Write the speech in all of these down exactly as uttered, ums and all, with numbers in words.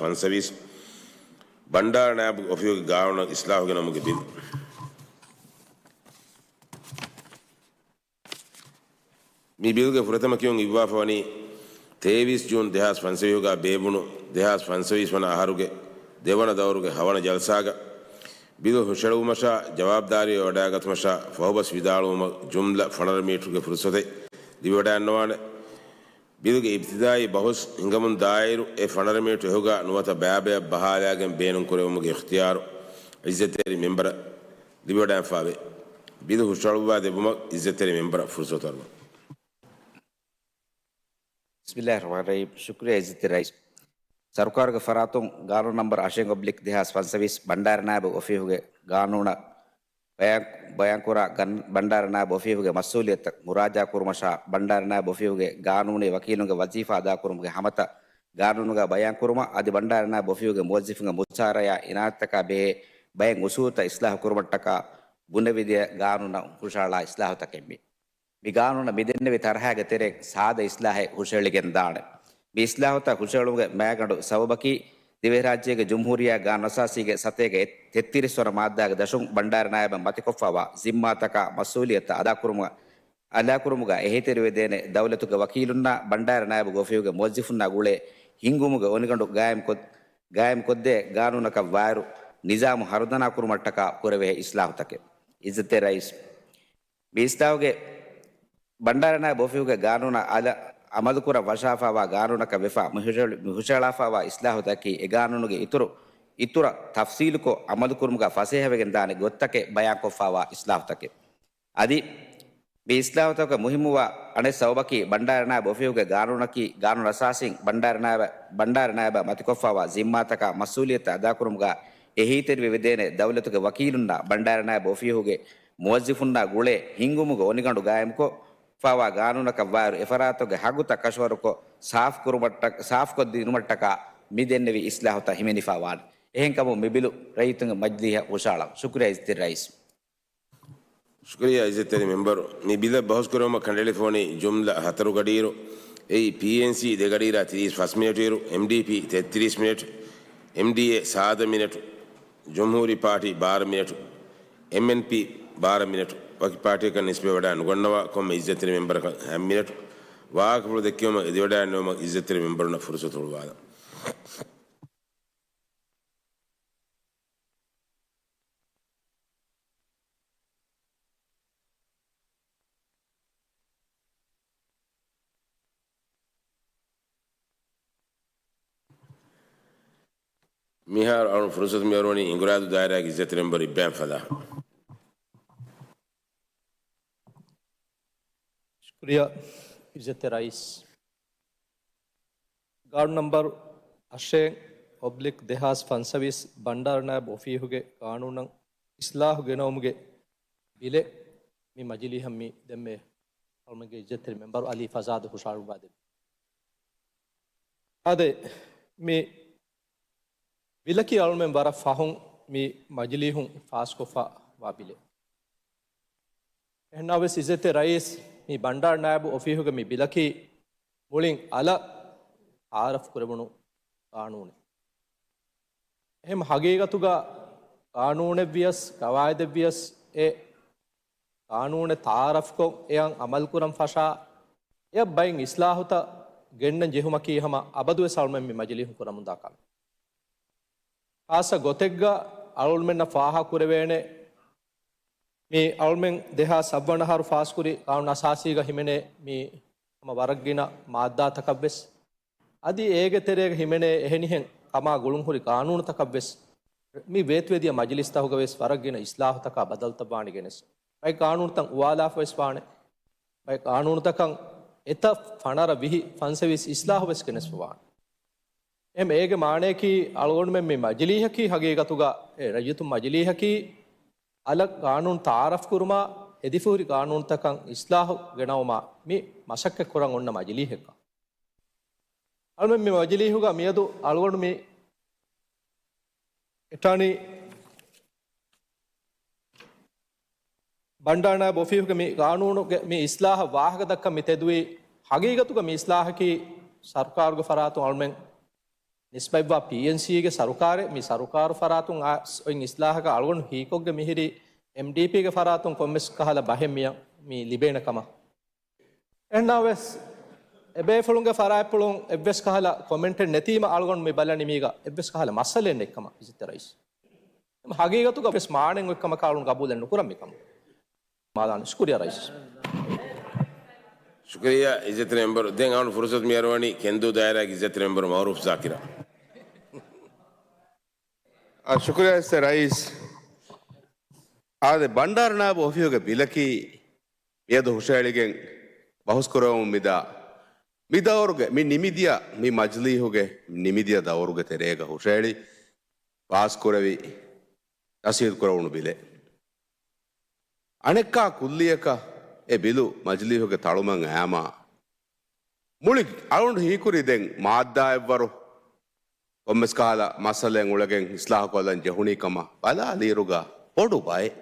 ފަންސަވީސް، ބަންޑާރަ ނާއިބު އޮފީހުގެ ގާނޫނަށް އިސްލާހު ގެނައުމުގެ ބިލް. މި ބިލްގެ ފުރަތަމަ ކިޔުން އިއްވާފަ ވަނީ ތޭވީސް ޖޫން ދެހާސް ފަންސަވީހުގަ ބޭއްވުނު ދެހާސް ފަންސަވީސް ވަނަ އަހަރުގެ ދެވަނަ ދައުރުގެ ހަވަނަ ޖަލްސާގަ. ބިލު ހުށަޅުވުމަށާ ޖަވާބުދާރީވެ ވަޑައިގަތުމަށާ ފަހުބަސް ވިދާޅުވުމަށް ޖުމްލަ ފަނަރަ މިނިޓުގެ ފުރުސަތެއް ލިބިވަޑައިގަންނަވާނެ. ބިލުގެ އިބްތިދާއީ ބަހުސް ހިނގަމުން ދާއިރު އެ ފަނަރަ މިނިޓު އެހުގަ ނުވަތަ ބައިބަޔަށް ބަހާލާގެން ބޭނުންކުރެވުމުގެ އިޚްތިޔާރު އިއްޒަތްތެރި މެމްބަރަށް ލިބިވަޑައިގެންފަވޭ. ބިލު ހުށަހަޅުއްވާ ދެއްވުމަށް އިއްޒަތްތެރި މެމްބަރަށް ފުރުސަތު އަރުވަން. ބިސްމިއްލާހި ރަޙްމާނި ރަޙީމް. ޝުކުރިއްޔާ އިއްޒަތްތެރި ރައީސް. ސަރުކާރުގެ ފަރާތުން ގާނޫނު ނަންބަރު އަށެއް އޮބްލިކް ދެހާސް ފަންސަވީސް ބަންޑާރަ ނާއިބު އޮފީހުގެ ގާނޫނަށް ބަޔާން، ބަޔާންކުރާ ގަން، ބަންޑާރަ ނާއިބު އޮފީހުގެ މަސްއޫލިއްޔަތުތައް މުރާޖާ ކުރުމަށާ، ބަންޑާރަ ނާއިބު އޮފީހުގެ ގާނޫނީ ވަކީލުންގެ ވަޒީފާ އަދާކުރުމުގެ ހަމަތައް ގާނޫނުގަ ބަޔާންކުރުމަށް، އަދި ބަންޑާރަ ނާއިބު އޮފީހުގެ މުވައްޒިފުންގެ މުސާރަޔާ އިނާތްތަކާ ބެހޭ ބައެއް އުސޫލުތައް އިސްލާހު ކުރުމަށްޓަކާ ބުނެވިދިޔަ ގާނޫނަށް ހުށަހަޅާ އިސްލާހުތަކެއް މި. މި ގާނޫނަށް މި ދެންނެވި ތަރަހާގެ ތެރެއިން ސާދަ އިސްލާހެއް ހުށަހެޅިގެން ދާނެ. މި އިސްލާހުތައް ހުށަހެޅުމުގެ މައިގަނޑު ސަބަބަކީ، ދިވެހިރާއްޖޭގެ ޖުމްހޫރިއްޔާ ގާނޫނުއަސާސީގެ ސަތޭކަ ތެއްތިރީސް ވަނަ މާއްދާގެ ދަށުން ބަންޑާރަ ނާއިބަށް މަތިކޮށްފައިވާ ޒިންމާތަކާ މަސްއޫލިއްޔަތުތައް އަދާކުރުމަށް، އަދާކުރުމުގަ އެހީތެރިވެދޭނެ ދައުލަތުގެ ވަކީލުންނާ ބަންޑާރަ ނާއިބުގެ އޮފީހުގެ މުވައްޒިފުންނާ ގުޅޭ ހިންގުމުގެ އޮނިގަނޑު ގާއިމްކޮށް، ގާއިމްކޮށްދޭ ގާނޫނަކަށް ވާއިރު، ނިޒާމު ހަރުދަނާ ކުރުމަށްޓަކާ ކުރެވޭ އިސްލާހުތަކެއް. އިއްޒަތްތެރި ރައީސް. މި އިސްލާހުގެ ބަންޑާރަ ނާއިބު އޮފީހުގެ ގާނޫނަށް އަލަށް އަމަލުކުރަން ވަށާފައިވާ ގާނޫނަކަށް ވެފަ މި ހުށަ، މި ހުށަހަޅާފައިވާ އިސްލާހުތަކީ އެ ގާނޫނުގެ އިތުރު، އިތުރަށް ތަފްސީލުކޮށް އަމަލުކުރުމުގަ ފަސޭހަވެގެން ދާނެ ގޮތްތަކެއް ބަޔާންކޮށްފައިވާ އިސްލާހުތަކެއް. އަދި މި އިސްލާހުތަކުގެ މުހިއްމުވާ އަނެއް ސަބަބަކީ، ބަންޑާރަ ނާއިބު އޮފީހުގެ ގާނޫނަކީ، ގާނޫނު އަސާސީން ބަންޑާރަ ނާއިބަށް، ބަންޑާރަ ނާއިބަށް މަތިކޮށްފައިވާ ޒިންމާތަކާ މަސްއޫލިއްޔަތުތައް އަދާކުރުމުގަ އެހީތެރިވެވެދޭނެ ދައުލަތުގެ ވަކީލުންނާ ބަންޑާރަ ނާއިބު އޮފީހުގެ މުވައްޒިފުންނާ ގުޅޭ ހިންގުމުގެ އޮނިގަނޑު ގާއިމުކޮށްފައިވާ ގާނޫނަކަށް ވާއިރު އެފަރާތުގެ ހައްގުތައް ކަށަވަރުކޮށް ސާފުކުރުމަށްޓަ، ސާފުކޮށްދިނުމަށްޓަކާ މި ދެންނެވި އިސްލާހުތައް ހިމެނިފައިވާނެ. އެހެންކަމުން މި ބިލު ރައްޔިތުންގެ މަޖިލީހަށް ހުށަހަޅަން. ޝުކުރިއްޔާ އިއްޒަތްތެރި ރައީސް. ޝުކުރިއްޔާ އިއްޒަތްތެރި މެމްބަރު. މި ބިލަށް ބަހުސްކުރެވުމަށް ކަނޑައެޅިފަވަނީ ޖުމްލަ ހަތަރު ގަޑިއިރު. އެއީ، ޕީއެންސީ ދެ ގަޑިއިރާ ތިރީސް ފަސް މިނެޓު އިރު، އެމްޑީޕީ ތެއްތިރީސް މިނެޓު، އެމްޑީއޭ ސާދަ މިނެޓު، ޖުމްހޫރީ ޕާޓީ ބާރަ މިނެޓު، އެމްއެންޕީ ބާރަ މިނެޓު. ވަކި ޕާޓީއަކަށް ނިސްބަތް ވަޑައި ނުގަންނަވާ ކޮންމެ އިއްޒަތްތެރި މެމްބަރަކަށް ހަތް މިނެޓު. ވާހަކަފުޅު ދެއްކެވުމަށް އެދިވަޑައިގަންނެވުމަށް އިއްޒަތްތެރި މެމްބަރުންނަށް ފުރުސަތު ހުޅުވާލަން. މިހާރު އަޅުން ފުރުސަތު މިއޮރުވަނީ އިނގުރާދު ދާއިރާގެ އިއްޒަތްތެރި މެމްބަރު އިބްރާހިމް ފަލާހް. ޝުކުރިއްޔާ އިއްޒަތްތެރި ރައީސް. ގާނޫނު ނަންބަރު އަށެއް އޮބްލިކް ދެހާސް ފަންސަވީސް ބަންޑާރަ ނާއިބު އޮފީހުގެ ގާނޫނަށް އިސްލާހު ގެނައުމުގެ ބިލެއް މި މަޖިލީހަށް މި ދެންމެ އަޅުމެންގެ އިއްޒަތްތެރި މެމްބަރު އަލީ ފަޒާދު ހުށަހަޅުއްވާދެއްވި. އާދެ، މި ބިލަކީ އަޅުމެން ވަރަށް ފަހުން މި މަޖިލީހުން ފާސްކޮށްފަ ވާ ބިލެއް. އެހެންނާވެސް އިއްޒަތްތެރި ރައީސް، މި ބަންޑާރަ ނާއިބު އޮފީހުގެ މި ބިލަކީ މުޅިން އަލަށް ތައާރަފް ކުރެވުނު ގާނޫނެއް. އެހެން ހަގީގަތުގަ ގާނޫނެއްވިޔަސް، ގަވާއިދެއްވިޔަސް، އެ ގާނޫނެއް ތައާރަފްކޮށް، އެއަށް އަމަލުކުރަން ފަށާ، އެއަށް ބައެއް އިސްލާހުތައް ގެންނަން ޖެހުމަކީ ހަމަ އަބަދުވެސް އަޅުމެން މި މަޖިލީހުން ކުރަމުންދާ ކަމެއް. ޚާއްޞަ ގޮތެއްގަ އަޅުމެންނަށް ފާހަގަކުރެވޭނެ، މި އަޅުމެން ދެހާސް ސައްވަނަ އަހަރު ފާސްކުރި ގާނޫނު އަސާސީގަ ހިމެނޭ މި ހަމަ ވަރަށް ގިނަ މާއްދާތަކަށްވެސް، އަދި އޭގެ ތެރޭގަ ހިމެނޭ އެހެނިހެން ކަމާ ގުޅުންހުރި ގާނޫނުތަކަށްވެސް މި ވޭތުވެދިޔަ މަޖިލިސްތަކުގަވެސް ވަރަށް ގިނަ އިސްލާހުތަކާ ބަދަލުތައް ވާނެ ގެނެސް. ބައެއް ގާނޫނުތައް އުވާލާފަވެސް ވާނެ. ބައެއް ގާނޫނުތަކަށް އެތައް ފަނަރަ ވިހި ފަންސަވީސް އިސްލާހުވެސް ގެނެސްފަ ވާނެ. އެހެން އޭގެ މާނަޔަކީ އަޅުގަނޑުމެން މި މަޖިލީހަކީ ހަގީގަތުގަ އެ ރައްޔިތުން މަޖިލީހަކީ އަލަށް ގާނޫނު ތައާރަފް ކުރުމާ އެދިފުހުރި ގާނޫނުތަކަށް އިސްލާހު ގެނައުމާ މި މަސައްކަތް ކުރަން އޮންނަ މަޖިލީހެއްކަން. އަޅުމެން މި މަޖިލީހުގަ މިއަދު އަޅުގަނޑު މި އެޓާނީ ބަންޑާރަ ނާއިބު އޮފީހުގެ މި ގާނޫނުގެ މި އިސްލާހަށް ވާހަކަ ދައްކަން މި ތެދުވީ، ހަގީގަތުގަ މި އިސްލާހަކީ ސަރުކާރުގެ ފަރާތުން އަޅުމެން ނިސްބަތްވާ ޕީއެންސީގެ ސަރުކާރެއް މި ސަރުކާރު ފަރާތުން އާ، އޮތް އިސްލާހަކަށް އަޅުގަނޑު ހީކޮށްގެ މިހިރީ އެމްޑީޕީގެ ފަރާތުން ކޮންމެސް ކަހަލަ ބަހެއް މިޔަ، މި ލިބޭނެ ކަމަށް. އެހެންނާ ވެސް އެބޭފުޅުންގެ ފަރާތްޕުޅުން އެއްވެސް ކަހަލަ ކޮމެންޓެއް ނެތީމަ އަޅުގަނޑު މި ބަލަނީ މީގަ އެއްވެސް ކަހަލަ މައްސަލައެއް ނެތްކަމަށް އިއްޒަތްތެރި ރައީސް. ހަގީގަތުގަ ވެސް މާނައެއް އޮތްކަމަކާ އަޅުން ގަބޫލެއް ނުކުރަން މިކަމު. މާލާން ޝުކުރިޔާ ރައީސް. ޝުކުރިޔާ އިއްޒަތްތެރި މެމްބަރު. ދެން އަޅުން ފުރުސަތު މިއަރުވަނީ ކެންދޫ ދާއިރާގެ އިއްޒަތްތެރި މެމްބަރު މައުރޫފް ޒާކިރަށް. އާ، ޝުކުރިޔާ އިއްޒަތްތެރި ރައީސް. އާދެ، ބަންޑާރަ ނާއިބު އޮފީހުގެ ބިލަކީ މިއަދު ހުށައެޅިގެން ބަހުސްކުރަމުން މިދާ މި ދައުރުގެ މި ނިމިދިޔަ، މި މަޖިލީހުގެ ނިމިދިޔަ ދައުރުގެ ތެރޭގަ ހުށައެޅި ފާސްކުރެވި ތަސްވީދު ކުރެވުނު ބިލެއް. އަނެއްކާ ކުއްލިއަކަށް އެ ބިލު މަޖިލީހުގެ ތަޅުމަށް އައިމާ، މުޅި އަޅުގަނޑު ހީކުރީ ދެން މާއްދާއެއްވަރު ކޮންމެސް ކަހަލަ މައްސަލައެއް އުޅެގެން އިސްލާހު ކޮށްލަން ޖެހުނީ ކަމަށް ބަލާލިއިރުގަ ބޮޑު ބައެއް،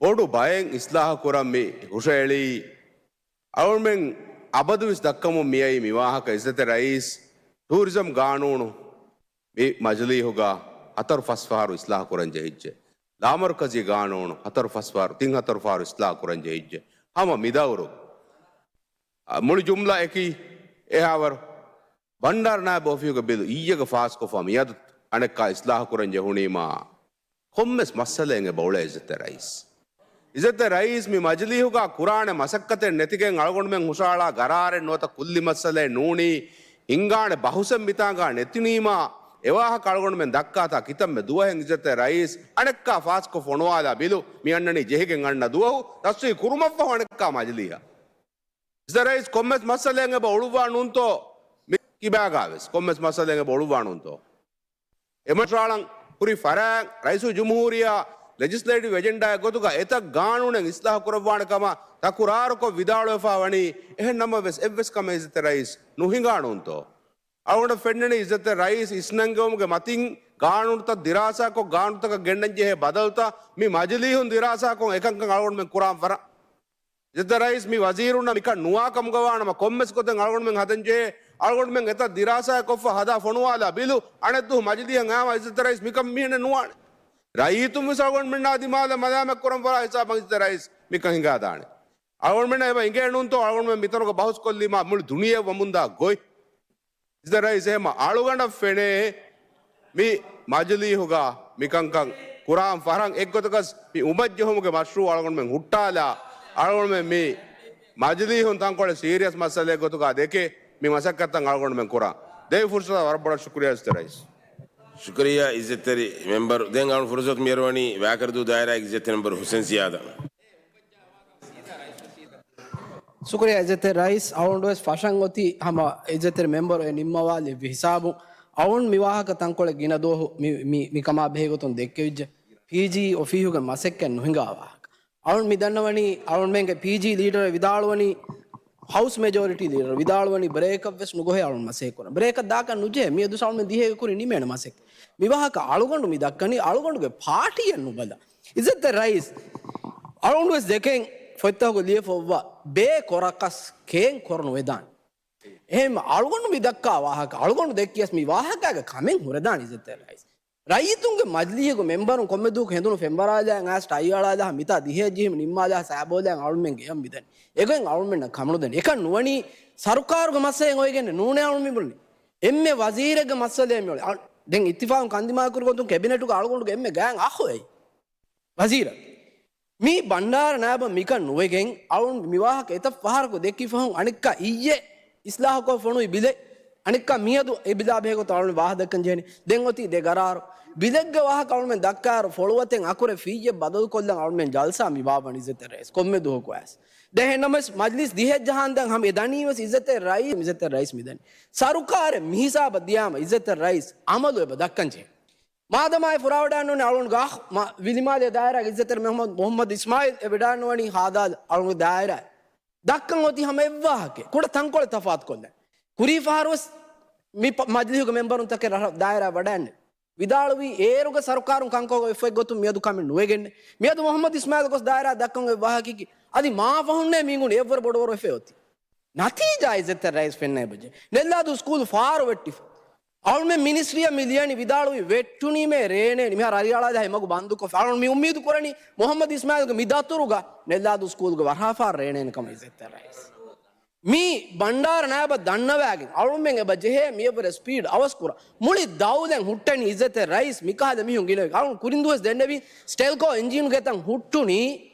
ބޮޑު ބައެއް އިސްލާހު ކުރަން މި ހުށައެޅީ. އަޅުމެން އަބަދުވެސް ދައްކަމުން މިއައީ މި ވާހަކަ އިއްޒަތްތެރި ރައީސް. ޓޫރިޒަމް ގާނޫނު މި މަޖިލީހުގަ ހަތަރު ފަސް ފަހަރު އިސްލާހު ކުރަން ޖެހިއްޖެ. ލާމަރުކަޒީ ގާނޫނު ހަތަރު ފަސް ފަހަރު، ތިން ހަތަރު ފަހަރު އިސްލާހު ކުރަން ޖެހިއްޖެ. ހަމަ މިދައުރު، އަ، މުޅި ޖުމްލަ އެކީ އެހާވަރު. ބަންޑާރަ ނާއިބު އޮފީހުގެ ބިލު އިއްޔެގަ ފާސްކޮށްފަ މިއަދު އަނެއްކާ އިސްލާހު ކުރަން ޖެހުނީމާ، ކޮންމެސް މައްސަލައެއް އެބަ އުޅޭ އިއްޒަތްތެރި ރައީސް. އިއްޒަތްތެރި ރައީސް، މި މަޖިލީހުގަ ކުރާނެ މަސައްކަތެއް ނެތިގެން އަޅުގަނޑުމެން ހުށައަޅާ ގަރާރެއް ނުވަތަ ކުއްލި މައްސަލައެއް ނޫނީ، ހިނގާނެ ބަހުސެއް މިތާނގަ ނެތިނީމާ، އެވާހަކަ އަޅުގަނޑުމެން ދައްކާތާ ކިތަންމެ ދުވަހެއް އިއްޒަތްތެރި ރައީސް އަނެއްކާ ފާސްކޮށް ފޮނުވާލާ ބިލު މި އަންނަނީ ޖެހިގެން އަންނަ ދުވަހު ތަސްވީ ކުރުމަށްފަހު އަނެއްކާ މަޖިލީހަށް. އިއްޒަތްތެރި ރައީސް ކޮންމެސް މައްސަލައެއް އެބަ އުޅުއްވާ ނޫންތޯ މި ކިބާގާވެސް؟ ކޮންމެސް މައްސަލައެއް އެބަ އުޅުއްވާ ނޫންތޯ؟ އެމަށް ރާޅަން ހުރި ފަރާތް ރައީސުލްޖުމްހޫރިއްޔާ ލެޖިސްލޭޓިވް އެޖެންޑާއެއް ގޮތުގަ އެތައް ގާނޫނެއް އިސްލާހު ކުރައްވާނެ ކަމަށް ތަކުރާރުކޮށް ވިދާޅުވެފާ ވަނީ. އެހެން ނަމަވެސް އެއްވެސް ކަމެއް އިއްޒަތްތެރި ރައީސް ނުހިނގާ ނޫންތޯ؟ އަޅުގަނޑަށް ފެންނަނީ އިއްޒަތްތެރި ރައީސް އިސްނަންގެވުމުގެ މަތިން ގާނޫނުތައް ދިރާސާކޮށް ގާނޫނުތަކަށް ގެންނަން ޖެހޭ ބަދަލުތައް މި މަޖިލީހުން ދިރާސާކޮށް އެކަންކަން އަޅުގަނޑުމެން ކުރާން ފަރާ. އިއްޒަތްތެރި ރައީސް މި ވަޒީރުންނަށް މިކަން ނުވާ ކަމުގަވާނަމަ ކޮންމެސް ގޮތެއް އަޅުގަނޑުމެން ހަދަންޖެހޭ. އަޅުގަނޑުމެން އެތައް ދިރާސާއެއް ކޮށްފަ ހަދާ ފޮނުވާލާ ބިލު އަނެއްދުވަހު މަޖިލީހަށް އައިމާ އިއްޒަތްތެރި ރައީސް މިކަން މިހެނެއް ނުވާނެ. ރައްޔިތުން ވެސް އަޅުގަނޑުމެންނާ ދިމާލަށް މަލާމަތް ކުރަން ފަރާ ހިސާބަށް އިއްޒަތްތެރި ރައީސް މިކަން ހިނގާދާނެ. އަޅުގަނޑުމެންނަށް އެބަ އިނގޭ ނޫންތޯ އަޅުގަނޑުމެން މިތަނުގަ ބަހުސްކޮށްލީމާ މުޅި ދުނިޔެ ވަމުންދާ ގޮތް. އިއްޒަތްތެރި ރައީސް އެހެންމަ އަޅުގަނޑަށް ފެނޭ މި މަޖިލީހުގަ މިކަންކަން ކުރާން ފަހަރަށް އެއްގޮތަކަސް މި އުމަށްޖެހުމުގެ މަޝްރޫއު އަޅުގަނޑުމެން ހުއްޓާލާ، އަޅުގަނޑުމެން މި މަޖިލީހުން ތަންކޮޅެއް ސީރިއަސް މައްސަލައެއް ގޮތުގަ ދެކެ މި މަސައްކަތްތައް އަޅުގަނޑުމެން ކުރާ. ދެވި ފުރުސަތަށް ވަރަށް ބޮޑަށް ޝުކުރިޔާ އިއްޒަތްތެރި ރައީސް. ޝުކުރިޔާ އިއްޒަތްތެރި މެމްބަރު. ދެން އަޅުން ފުރުސަތު މިއަރުވަނީ ވާކަރަދޫ ދާއިރާގެ އިއްޒަތްތެރި މެމްބަރު ހުސެން ސިޔާދަށް. ޝުކުރިޔާ އިއްޒަތްތެރި ރައީސް. އަޅުގަނޑުވެސް ފަށަން އޮތީ ހަމަ އިއްޒަތްތެރި މެމްބަރު އެ ނިންމަވާލެއްވި ހިސާބުން. އަޅުން މި ވާހަކަ ތަންކޮޅެއް ގިނަ ދުވަހު މި، މި، މިކަމާ ބެހޭގޮތުން ދެއްކެވިއްޖެ. ޕީޖީ އޮފީހުގެ މަސައްކަތް ނުހިނގާ ވާހަކަ. އަޅުން މި ދަންނަވަނީ، އަޅުންމެންގެ ޕީޖީ ލީޑަރ ވިދާޅުވަނީ، ހައުސް މެޖޯރިޓީ ލީޑަރ ވިދާޅުވަނީ، ބްރޭކަށްވެސް ނުގޮހޭ އަޅުން މަސައްކަތް ކުރަން. ބްރޭކަށް ދާކަށް ނުޖެހޭ. މިއަދު އަޅުންމެން ދިހައެއް ކުރި ނިމޭނެ މަސައްކަތް. މި ވާހަކަ އަޅުގަނޑު މި ދައްކަނީ އަޅުގަނޑުގެ ޕާޓީއެއް ނުބަލާ. އިއްޒަތްތެރި ރައީސް، އަޅުގަނޑުވެސް ދެކެން ފޮތްތަކުގަ ލިޔެފައިވާ ބޭ ކޮރަކަސް ކޭން ކޮރަން ނުވެދާނެ. އެހެން އަޅުގަނޑު މި ދައްކާ ވާހަކަ، އަޅުގަނޑު ދެއްކިޔަސް މި ވާހަކާގެ ކަމެއް ހުރެދާނެ އިއްޒަތްތެރި ރައީސް. ރައްޔިތުންގެ މަޖިލީހުގެ މެމްބަރުން ކޮންމެ ދުވަހަކު ހެނދުނު ފެންވަރާލާ އައިސް ޓައި އަޅާލާ މިތާ ދިހައެއް ޖެހި ނިންމާލާ ސާބޯލާ އަޅުމެން ގެޔަށް މިދަނީ. އެގޮތް އަޅުމެންނަށް ކަމަނުދެނީ. އެކަން ނުވަނީ ސަރުކާރުގެ މައްސަލައެއް އޮވެގެން ނޫނޭ އަޅުމެން ބުނީ. އެންމެ ވަޒީރެއްގެ މައްސަލައެއް މިއޮޅި. އަ، ދެން އިއްތިފާގުން ކަންދިމާކުރި ގޮތުން ކެބިނެޓުގަ އަޅުގަނޑުގެ އެންމެ ގާތް އަޚު އެއީ. ވަޒީރަށް. މި ބަންޑާރަ ނާބަށް މިކަން ނުވެގެން އަޅުން މި ވާހަކަ އެތައް ފަހަރަކު ދެއްކި ފަހުން އަނެއްކާ އިއްޔެ އިސްލާހުކޮށް ފޮނުވި ބިލެއް. އަނެއްކާ މިއަދު އެ ބިލާ ބެހޭގޮތަށް އަޅުން ވާހަކަ ދައްކަން ޖެހެނީ. ދެން އޮތީ ދެ ގަރާރު. ބިލެއްގެ ވާހަކަ އަޅުމެން ދައްކާއިރު ފޮޅުވަތެއް އަކުރެއް ފީއްޔެއް ބަދަލުކޮށްލަން އަޅުމެން ޖަލްސާ މި ވާވަނީ އިއްޒަތްތެރި ރައީސް. ކޮންމެ ދުވަހަކު އައިސް. ދެން އެހެންނަމަވެސް މަޖްލިސް ދިހައެއް ޖަހާންދަން ހަމަ އެ ދަނީވެސް އިއްޒަތްތެރި ރައީސް، އިއްޒަތްތެރި ރައީސް މިދަނީ. ސަރުކާރެއް މި ހިސާބަށް ދިޔާމަ އިއްޒަތްތެރި ރައީސް އަމަލު އެބަ ދައްކަން ޖެހޭ. މާދަމާއި ފުރާވަޑައިންނޫނީ އަޅުގަނޑުގެ އަޚް މަ-، ވިލިމާލޭ ދާއިރާގެ އިއްޒަތްތެރި މުހައްމަދު، މުހައްމަދު އިސްމާއިލް އެ ވެޑައިންނުވަނީ ހާދާލް އަޅުގަނޑު ދާއިރާ. ދައްކަން އޮތީ ހަމަ އެއްވާހަކަ. ކުޑަ ތަންކޮޅެއް ތަފާތުކޮށްލަން. ކުރީ ފަހަރުވެސް މި ޕ-، މަޖިލީހުގެ މެމްބަރުންތަކެއް ރަށަށް ދާއިރާ ވަޑައިންނެވި. ވިދާޅުވީ އޭރުގެ ސަރުކާރުން ކަންކޮށް އޮތްފައި ގޮތުން މިއަދު ކަމެއް ނުވެގެންނެ. މިއަދު މުހައްމަދު އިސްމާއިލް ގޮސް ދާއިރާ ދައްކަން އޮތް ވާހަކައަކީ އަދި މާ ފަހުންނޭ މީގުނި އެއްވަރު ބޮޑުވަރު ވެފަ އޮތީ. ނަތީޖާ އިއްޒަތްތެރި ރައީސް ފެންނަ އެބަޖެ. ނެއްލާދޫ ސްކޫލް ފާރު ވެއްޓިފަ. އަޅުމެން މިނިސްޓްރީއަށް މި ލިޔަނީ ވިދާޅުވި ވެއްޓުނީމޭ ރޭނޭނި. މިހާރު އަރިއަޅާލާ މަގު ބަންދުކޮށްފަ. އަޅުން މި އުއްމީދު ކުރަނީ މުހައްމަދު އިސްމާއިލްގެ މި ދަތުރުގަ ނެއްލާދޫ ސްކޫލްގެ ވަރަހާފާރު ރޭނޭނި ކަމަށް އިއްޒަތްތެރި ރައީސް. މި ބަންޑާރަ ނާއިބަށް ދަންނަވާގެން އަޅުމެން އެބަ ޖެހޭ މިއަށްވުރެ ސްޕީޑް އަވަސްކުރަން. މުޅި ދައުލަތް ހުއްޓަނީ އިއްޒަތްތެރި ރައީސް މިކަހަލަ މީހުން ގިނަވެ. އަޅުން ކުރިން ދުވަސް ދެންނެވި ސްޓެލްކޯ އިންޖީނުގެ ތަން ހުއްޓުނީ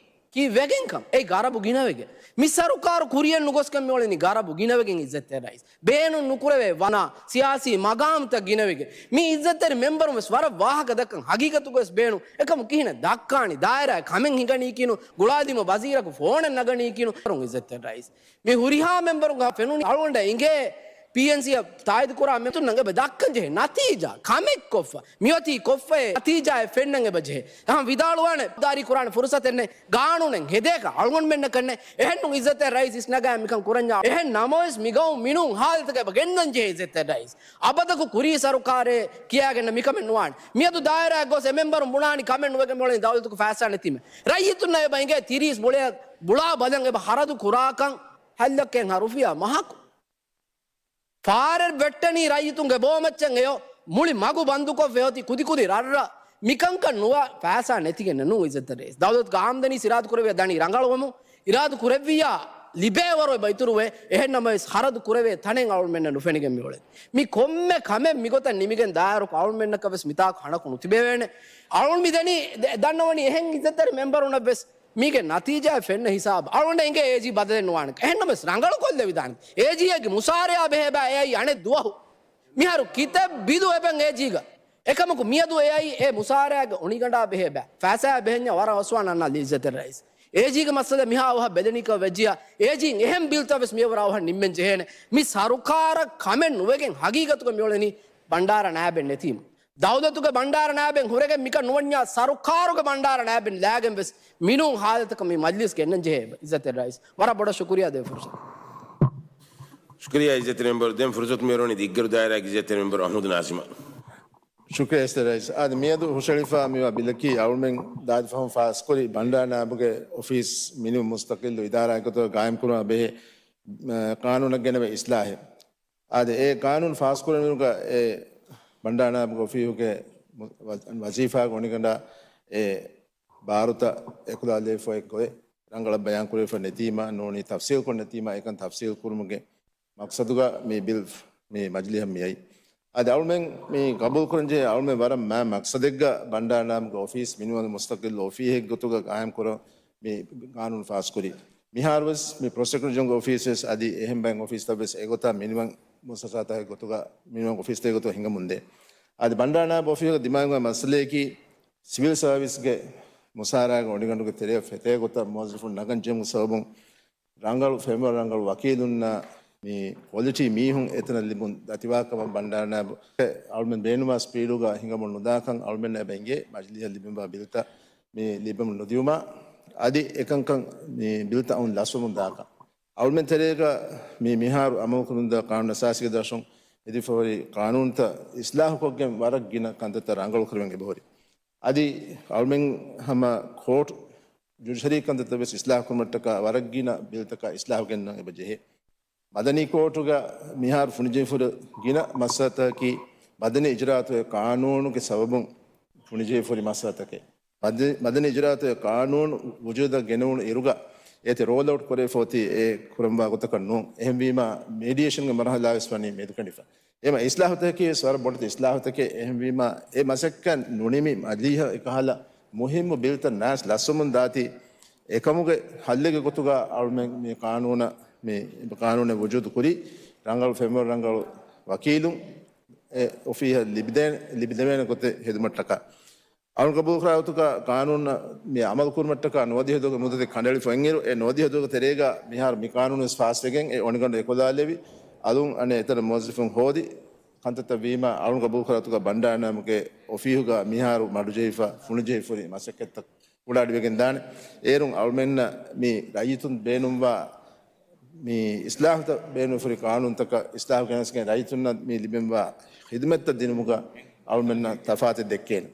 ކީއްވެގެންކަން. އެއީ ގަރަބު ގިނަވެގެން. މި ސަރުކާރު ކުރިއަށް ނުގޮސްކަން މިއުޅެނީ ގަރަބު ގިނަވެގެން އިއްޒަތްތެރި ރައީސް. ބޭނުން ނުކުރެވޭ ވަނާ ސިޔާސީ މަގާމްތައް ގިނަވެގެން. މި އިއްޒަތްތެރި މެމްބަރުން ވެސް ވަރަށް ވާހަކަ ދައްކަން ހަގީގަތުގަ ވެސް ބޭނުން. އެކަމު ކިހިނެއް ދައްކާނީ؟ ދާއިރާއަށް ކަމެއް ހިނގަނީކީނު، ގުޅާލީމަ ވަޒީރަކު ފޯނެއް ނަގަނީކީނު. އިއްޒަތްތެރި ރައީސް. މި ހުރިހާ މެމްބަރުން ފެނުނީ އަޅުގަނޑަށް އިނގޭ ޕީއެންސީއަށް ތާއީދު ކުރާ މެންބަރުންނަށް އެބަ ދައްކަން ޖެހޭ ނަތީޖާ ކަމެއް ކޮށްފަ. މިއޮތީ ކޮށްފައޭ ނަތީޖާއެއް ފެންނަން އެބަ ޖެހޭ. ތަހަން ވިދާޅުވާނެ ދާރީ ކުރާނެ ފުރުސަތެއް ނެތް. ގާނޫނެއް ހެދޭކަށް އަޅުގަނޑުމެންނަކަށް ނެތް. އެހެންނު އިއްޒަތްތެރި ރައީސް އިސްނަގާ މިކަން ކުރަންޏާ. އެހެން ނަމަވެސް މިގައުމު މިނޫން ހާލަތަކަށް އެބަ ގެންދަން ޖެހޭ އިއްޒަތްތެރި ރައީސް. އަބަދަކު ކުރީ ސަރުކާރެއް ކިޔާގެން މިކަމެއް ނުވާނެ. މިއަދު ދާއިރާއަށް ގޮސް އެ މެމްބަރުން ބުނާނީ ކަމެއް ނުވެގެން މިއުޅެނީ ދައުލަތުގެ ފައިސާ ނެތީމޭ. ރައްޔިތުންނަށް އެބަ އިނގޭ ތިރީސް ބުޅޭ ބުޅާ ބަލަން އެބަ ހަރަދު ކުރާކަން. ހަތް ލައްކައެއްހާ ރުފިޔާ މަހަކު. ފާރެއް ވެއްޓަނީ ރައްޔިތުންގެ ބޯމައްޗަށް އެޔޮ. މުޅި މަގު ބަންދުކޮށް ވެއޮތީ ކުދިކުދި ރަށްރަށް. މިކަންކަން ނުވާ ފައިސާ ނެތިގެން ނޫން އިއްޒަތްތެރި ރައީސް. ދައުލަތުގެ އާމްދަނީ އިރާދަ ކުރެވިޔާ ދަނީ ރަނގަޅުވަމުން. އިރާދަ ކުރެއްވިއްޔާ ލިބޭވަރު އެބަ އިތުރުވޭ. އެހެން ނަމަވެސް ހަރަދު ކުރެވޭ ތަނެއް އަޅުމެންނަށް ނުފެނިގެން މިއުޅެނީ. މި ކޮންމެ ކަމެއް މިގޮތަށް ނިމިގެން ދާއިރުކޮށް އަޅުމެންނަކަށް ވެސް މިތާކު ހަނަކު ނުތިބެވޭނެ. އަޅުން މި ދަނީ ދެ-، ދަންނަވަނީ އެހެން އިއްޒަތްތެރި މެމްބަރުންނަށް ވެސް މީގެ ނަތީޖާއެއް ފެންނަ ހިސާބަށް. އަޅުގަނޑަށް އެނގޭ އޭޖީ ބަދަލެއް ނުވާނެ. އެހެންނަމަވެސް ރަނގަޅު ކޮށްލެވިދާނެ. އޭޖީއެއްގެ މުސާރަޔާ ބެހޭބާ އެއައީ އަނެއް ދުވަހު. މިހާރު ކިތައް ބިލު އެބަ އޭޖީގަ. އެކަމަކު މިއަދު އެއައީ އެ މުސާރަޔާގެ އޮނިގަނޑާ ބެހޭބާ. ފައިސާ ބެހެންޏާ ވަރަށް އަސްވާން އަންނާ އިއްޒަތްތެރި ރައީސް. އޭޖީގެ މައްސަލަ މިހާ އަވަހަށް ބެލެނީކަން ވެއްޖިޔާ، އޭޖީން އެހެން ބިލްތައް ވެސް މިއަވަރަށް އަވަހަށް ނިންމެން ޖެހޭނެ. މި ސަރުކާރަށް ކަމެއް ނުވެގެން ހަގީގަތުގަ މިއުޅެނީ ބަންޑާރަ ނާއިބެއް ނެތީމަ. ދައުލަތުގެ ބަންޑާރަ ނާއިބެއް ހުރެގެން މިކަން ނުވަންޏާ ސަރުކާރުގެ ބަންޑާރަ ނާއިބެއް ލާގެން ވެސް މިނޫން ހާލަތަކަށް މި މަޖްލިސް ގެންނަން ޖެހޭ އިއްޒަތްތެރި ރައީސް. ވަރަށް ބޮޑަށް ޝުކުރިޔާ ދޭ ފުރުސަތު. ޝުކުރިޔާ އިއްޒަތްތެރި މެމްބަރު. ދެން ފުރުސަތު މިއުޅެނީ ދިއްގަރު ދާއިރާގެ އިއްޒަތްތެރި މެމްބަރު އަޙްމަދު ނާޒިމަށް. ޝުކުރިޔާ އިއްޒަތްތެރި ރައީސް. އާދެ، މިއަދު ހުށަހެޅިފަ މިވާ ބިލަކީ އަޅުމެން ދާދި ފަހުން ފާސްކުރި ބަންޑާރަ ނާއިބުގެ އޮފީސް މިނިވަން މުސްތަޤިއްލު އިދާރާއެއްގެ ގޮތުގަ ގާއިމްކުރުމަށް ބެހޭ، މަ، ޤާނޫނަށް ގެނެވޭ އިސްލާހެއް. އާދެ، އެ ޤާނޫނު ފާސްކުރެވުމުގަ އެ ބަންޑާރަ ނާއިބުގެ އޮފީހުގެ ވަޒީފާގެ އޮނިގަނޑާ އެ ބާރުތައް އެކުލާލެވިފަ އޮތް ގޮތް ރަނގަޅަށް ބަޔާންކުރެވިފަ ނެތީމަ، ނޫނީ ތަފްސީލްކޮށް ނެތީމަ، އެކަން ތަފްސީލް ކުރުމުގެ މަޤްޞަދުގަ މި ބިލް މި މަޖިލީހަށް މިއައީ. އަދި އަޅުމެން މި ގަބޫލުކުރަންޖެހޭ އަޅުމެން ވަރަށް މާ މަޤްޞަދެއްގަ ބަންޑާރަ ނާއިބުގެ އޮފީސް މިނިވަން މުސްތަޤިއްލު އޮފީހެއް ގޮތުގަ ގާއިމްކުރަން މި ޤާނޫނު ފާސްކުރީ. މިހާރުވެސް މި ޕްރޮސެކިއުޓަރ ޖެނެރަލް އޮފީސްވެސް އަދި އެހެން ބައެއް އޮފީސްތައްވެސް އެގޮތަށް މިނިވަން މުއައްސަސާތަކެއް ގޮތުގަ، މިނިވަން އޮފީސްތަކެއް ގޮތުގަ ހިނގަމުންދޭ. އަދި ބަންޑާރަ ނާއިބު އޮފީހުގަ ދިމާވި މައްސަލަޔަކީ ސިވިލް ސަރވިސްގެ މުސާރައިގެ އޮނިގަނޑުގެ ތެރެއަށް ފެތޭ ގޮތަށް މުވައްޒަފުން ނަގަން ޖެހުމުގެ ސަބަބުން ރަނގަޅު ފެންވަރު ރަނގަޅު ވަކީލުންނާ މި ކޮލިޓީ މީހުން އެތަނަށް ލިބުން ދަތިވާކަމަށް ބަންޑާރަ ނާއިބު އަޅުމެން ބޭނުންވާ ސްޕީޑުގަ ހިނގަމުން ނުދާކަން އަޅުމެންނަށް އެބަ އެނގޭ މަޖިލީހަށް ލިބެންވާ ބިލްތައް މި ލިބެމުން ނުދިއުމާ އަދި އެކަންކަން މި ބިލްތައް އައުން ލަސްވަމުން ދާކަން. އަޅުމެން ތެރޭގަ މި މިހާރު އަމަލުކުރަމުންދާ ޤާނޫނު އަސާސީގެ ދަށުން ހެދިފަހުރި ޤާނޫނުތައް އިސްލާހުކޮށްގެން ވަރަށް ގިނަ ކަންތައްތައް ރަނގަޅުކުރެވެން އެބަހުރި. އަދި އަޅުމެން ހަމަ ކޯޓް ޖުޑިޝަރީ ކަންތައްތައް ވެސް އިސްލާހު ކުރުމަށްޓަކާ ވަރަށް ގިނަ ބިލްތަކާ އިސްލާހު ގެންނަން އެބަ ޖެހޭ. މަދަނީ ކޯޓުގަ މިހާރު ފުނިޖެހިފަހުރި ގިނަ މައްސަލަތަކަކީ މަދަނީ އިޖުރާއަތުގެ ޤާނޫނުގެ ސަބަބުން ފުނިޖެހިފަހުރި މައްސަލަތަކެއް. މަދަ-، މަދަނީ އިޖުރާއަތުގެ ޤާނޫނު ވުޖޫދަށް ގެނެވުނު އިރުގަ އޭތި ރޯލް އައުޓް ކުރެވިފަ އޮތީ އެ ކުރަންވާ ގޮތަކަށް ނޫން. އެހެންވީމާ މީޑިއޭޝަންގެ މަރުހަލާ ވެސް ވަނީ މެދުކެނޑިފަ. އެމަ އިސްލާހުތަކަކީ ވެސް ވަރަށް ބޮޑެތި އިސްލާހުތަކެއް. އެހެންވީމާ، އެ މަސައްކަތް ނުނިމި މަޖިލީހަށް އެކަހަލަ މުހިއްމު ބިލްތައް ނާސް ލަސްވަމުން ދާތީ، އެކަމުގެ ހައްލެއްގެ ގޮތުގަ އަޅުމެން މި ޤާނޫނަށް، މި ޤާނޫނެއް ވުޖޫދު ކުރީ، ރަނގަޅު ފެންވަރު ރަނގަޅު ވަކީލުން އެ އޮފީހަށް ލިބިދޭ-، ލިބިދެވޭނެ ގޮތެއް ހެދުމަށްޓަކާ. އަޅުން ގަބޫލުކުރާ ގޮތުގަ ޤާނޫނަށް މި އަމަލު ކުރުމަށްޓަކާ ނުވަދިހަ ދުވަހުގެ މުއްދަތެއް ކަނޑައެޅިފަ އޮތްއިރު، އެ ނުވަދިހަ ދުވަހުގެ ތެރޭގަ މިހާރު މި ޤާނޫނު ވެސް ފާސްވެގެން އެ އޮނިގަނޑު އެކުލާލެވި، އަލުން އަނެއް އެތަނަށް މުވައްޒަފުން ހޯދި ކަންތައްތައް ވީމާ، އަޅުން ގަބޫލުކުރާ ގޮތުގަ ބަންޑާރަ ނާއިބުގެ އޮފީހުގަ މިހާރު މަޑުޖެހިފަ، ފުނިޖެހިފަހުރި މަސައްކަތްތައް ކުޑައަޑިވެގެން ދާނެ. އޭރުން އަޅުމެންނަށް މި ރައްޔިތުން ބޭނުންވާ މި އިސްލާހުތައް ބޭނުންފުރި ޤާނޫނުތަކަށް އިސްލާހު ގެނެސްގެން ރައްޔިތުންނަށް މި ލިބެންވާ ޚިދުމަތްތައް ދިނުމުގަ އަޅުމެންނަށް ތަފާތެއް ދެއްކޭނެ.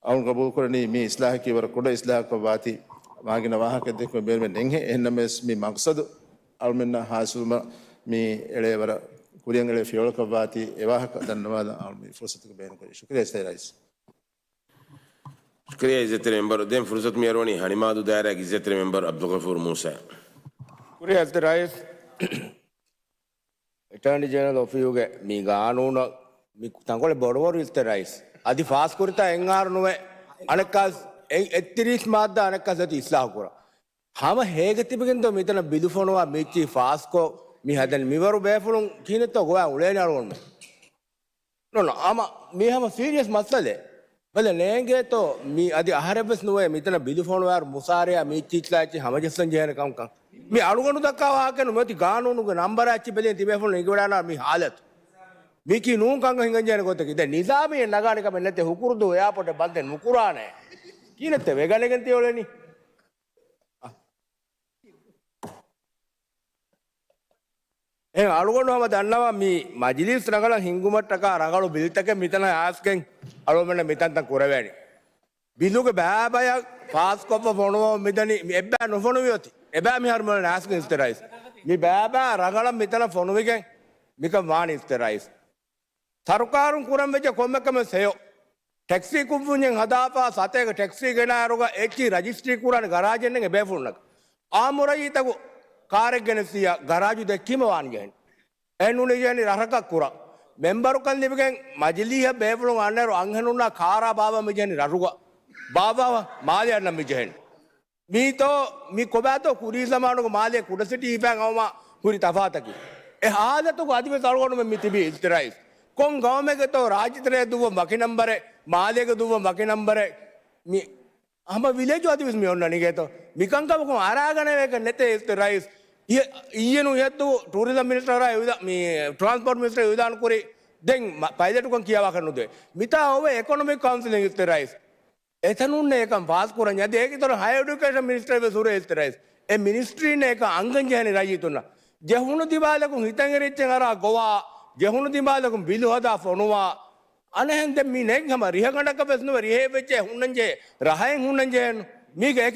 އަޅުން ގަބޫލުކުރަނީ މި އިސްލާހަކީ ވަރަށް ކުޑަ އިސްލާހަކަށް ވާތީ، މާގިނަ ވާހަކަ ދެއްކުމެއް ބޭނުމެއް ނެތްހެން. އެހެންނަމަވެސް މި މަޤްޞަދު އަޅުމެންނަށް ޙާޞިލުވުމަށް މި އެޅޭ ވަރަށް ކުރިއަށް އެޅޭ ފިޔަވަޅަކަށް ވާތީ އެ ވާހަކަ ދަންނަވާލަން އަޅު މި ފުރުސަތުގެ ބޭނުންކުރީ. ޝުކުރިއްޔާ އިސްތަށި ރައީސް. ޝުކުރިއްޔާ އިއްޒަތްތެރި މެމްބަރު. ދެން ފުރުސަތު މިއަރުވަނީ ހަނިމާދޫ ދާއިރާގެ އިއްޒަތްތެރި މެމްބަރު އަބްދުލްޣަފޫރު މޫސާ. ޝުކުރިއްޔާ އިއްޒަތްތެރި ރައީސް. އެޓާނީ ޖެނެރަލް އޮފީހުގެ މި ގާނޫނަށް މި ތަންކޮޅެއް ބޮޑުވަރު އިއްޒަތްތެރި ރައީސް. އަދި ފާސްކުރިތާ އެއް އާރު ނުވެ އަނެއްކާސް އެއް އެއްތިރީސް މާއްދާ އަނެއްކާސް އަދި އިސްލާހު ކުރާ. ހަމަ ހޭގަ ތިބިގެން ދޯ މިތަނަށް ބިލު ފޮނުވާ މީޗީ ފާސްކޮށް މި ހަދަނީ މިވަރު ބޭފުޅުން ކިހިނެއްތޯ ގޮވާ އުޅޭނެ އަޅުގަނޑުމެން. ނޯ، ނޯ، ހަމަ މީ ހަމަ ސީރިއަސް މައްސަލައެއް. ބަލަ ނޭނގޭތޯ މީ އަދި އަހަރެއްވެސް ނުވޭ މިތަނަށް ބިލު ފޮނުވާއިރު މުސާރަޔާ މީޗީއްލާ އެއްޗި ހަމަޖައްސަން ޖެހޭނެ ކަމަކަށް. މި އަޅުގަނޑު ދައްކާ ވާހަކަ ނުވަތި ގާނޫނުގެ ނަންބަރާ އެއްޗި ބެލިން ތިބޭފުޅުން އެނގިވަޑާނާ މި ހާލަތު. މީކީ ނޫން ކަންކަން ހިނގަން ޖެހޭނެ ގޮތަކީ. ދެން ނިޒާމީ ނަގާނެ ކަމެއް ނެތޭ ހުކުރުދޫ އެއާޕޯޓެއް ބަންދެއް ނުކުރާނެ. ކިހިނެއްތަ ވެގަނެގެން ތިއުޅެނީ؟ އެހެން އަޅުގަނޑު ހަމަ ދަންނަވާ މި މަޖިލީސް ރަނގަޅަށް ހިންގުމަށްޓަކާ ރަނގަޅު ބިލްތަކެއް މިތަނަށް އައިސްގެން އަޅުގަނޑުމެންނަށް މިތަންތަން ކުރެވޭނެ. ބިލުގެ ބައިބަޔަށް ފާސްކޮށްފަ ފޮނުވަމުން މިދަނީ މި އެއްބައި ނުފޮނުވިއޮތީ. އެބައި މިހާރު މިއުޅެނީ އައިސްގެން އިއްޒަތްތެރި ރައީސް. މި ބައިބައި ރަނގަޅަށް މިތަނަށް ފޮނުވިގެން މިކަން ވާނީ އިއްޒަތްތެރި ރައީސް. ސަރުކާރުން ކުރަން ވެއްޖެ ކޮންމެ ކަމެއް ހެޔޮ. ޓެކްސީ ކުންފުންޏެއް ހަދާފަ ސަތޭކަ ޓެކްސީ ގެނައިރުގަ އެއްޗި ރަޖިސްޓްރީ ކުރާނެ ގަރާޖެއް ނެތް އެބޭފުޅުންނަކަށް. އާއްމު ރައްޔިތަކު ކާރެއް ގެނެސްދިޔަ ގަރާޖު ދެއްކީމަ ވާން ޖެހެން. އެހެން ނޫނީ ޖެހެނީ ރަށަކަށް ކުރަން. މެމްބަރުކަން ލިބިގެން މަޖިލީހަށް ބޭފުޅުން އަންނައިރު އަންހެނުންނާ ކާރާ ބާއްވަން މި ޖެހެނީ ރަށުގަ. ބާއްވާ މާލެ އަންނަން މި ޖެހެނީ. މީތޯ މި ކޮބާތޯ ކުރީ ޒަމާނުގެ މާލޭ ކުޑަސިޓީ ހިފައި ގައުމާ ހުރި ތަފާތަކީ. އެ ހާލަތުގަ އަދިވެސް އަޅުގަނޑުމެން މި ތިބީ އިއްޒަތްތެރި ރައީސް. ކޮން ގައުމެއްގެތޯ ރާއްޖެތެރޭ ދުއްވަން ވަކި ނަންބަރެއް، މާލޭގަ ދުއްވަން ވަކި ނަންބަރެއް. މި ހަމަ ވިލޭޖު އަދިވެސް މި އޮންނަނީ ގޭތޯ. މިކަންކަމަކުން އަރާގަނެވޭކަށް ނެތޭ އިއްޒަތްތެރި ރައީސް. އި-، އިއްޔެ ނު އިހަށްދުވަހު ޓޫރިޒަމް މިނިސްޓަރާ އިއުލާ-، މި ޓްރާންސްޕޯޓް މިނިސްޓަރ އިއުލާން ކުރި ދެން މަ-، ޕައިލެޓުކަން ކިޔާވާކަށް ނުދޭ. މިތާ އޮވޭ އެކޮނޮމިކް ކައުންސިލް އިއްޒަތްތެރި ރައީސް. އެތަނުންނޭ އެކަން ފާސްކުރަން. އަދި އޭގެ އިތުރަށް ހަޔަރ އެޑިއުކޭޝަން މިނިސްޓަރެއް ވެސް ހުރޭ އިއްޒަތްތެރި ރައީސް. އެ މިނިސްޓްރީންނޭ އެކަން އަންގަން ޖެހެނީ ރައްޔިތުންނަށް. ޖެހުނު ދިމާލަކުން ހިތަށް އެރިއްޗެއް އަރާ ގޮވާ، ޖެހުނު ދިމާލަކުން ބިލު ހަދާ ފޮނުވާ. އަނެއްހެން ދެން މި ނެތް ހަމަ ރިހަގަނޑަކަށް ވެސް ނުވެ ރިހެއް ވެއްޖެ ހުންނަން ޖެހޭ، ރަހައެއް ހުންނަން ޖެހޭނު. މީގެ އެކި